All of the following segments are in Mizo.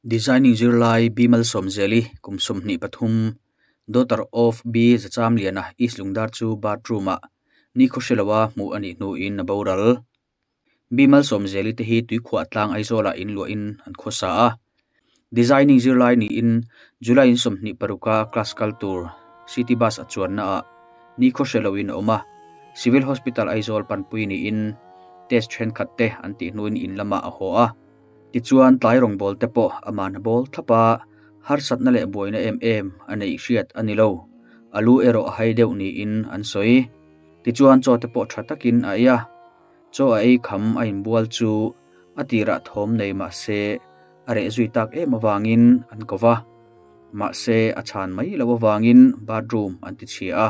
Designing zirlai B Malsawmzeli kum 23, daughter of B Zachamliana East Lungdar chu bathroom ah nikhaw hre loa hmuh a nih hnuin a boral. B Malsawmzeli te hi tuikhuah tlang Aizawl ah in luahin an khawsa a. Designing zirlai niin July in 26 a class kal tur city bus a chuanna ah nikhaw hre loin a awm a. Civil Hospital Aizawl panpui niin test thenkhat te an tih hnuin in lamah a haw a. Tichuan tlai rawngbawl te pawh aman a bawl thlap a, harsatna leh buaina em em a neih hriat a ni lo. A lu erawh a hai deuh niin an sawi. Tichuan chaw te pawh tha takin a ei a, chaw a ei kham a inbual chu a tirah thawm nei mah se a reh zui tak em avangin an ko va. Mahse a chhan mai loh avangin bathroom an ti chhia a.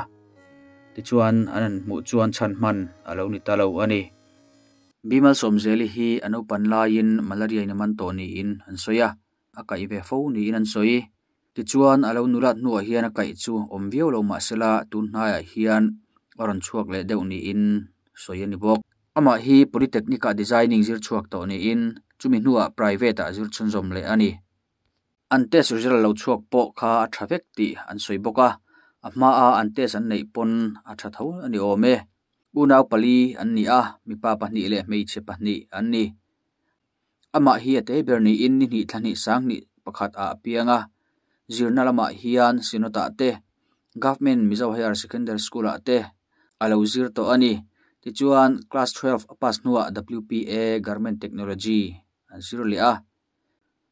Tichuan an han hmuh chuan chhan hman a lo ni ta lo a ni. Bimal Sawmzeli hi a naupan laiin malaria in a man tawh niin an sawi a, a kaih ve fo niin an sawi. Tichuan a lo nulat hnuah hian a kaih chu awm viau lo mahsela tun hnaiah hian a rawn chhuak leh deuh niin sawi a ni bawk. Amah hi Polytechnic ah designing zir chhuak tawh niin chumi hnuah private ah zir chhunzawm leh a ni. An test result lo chhuak pawh kha a tha vek tih an sawi bawk a, a hmaa an test an neih pawn a tha tho a ni awm e. Unau pali an ni a, mipa pahnih leh hmeichhe pahnih an ni. Amah hi a te ber niin ni hnih thla hnih sang hnih pakhat ah a piang a, zirna lamah hian Synod ah te, Government Mizo Higher Secondary School ah te a lo zir tawh a ni. Tichuan class 12 a pass hnuah WPA Garment Technology an zir leh a.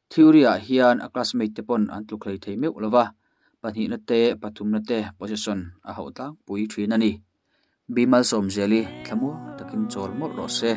Theory ah hian a classmate te pawn an tluk hlei thei meuh lova, pahnihna te pathumna te position a hauh tlangpui thin a ni. Bimal Sawmzeli thlamuang takin chawl mawlh rawh se.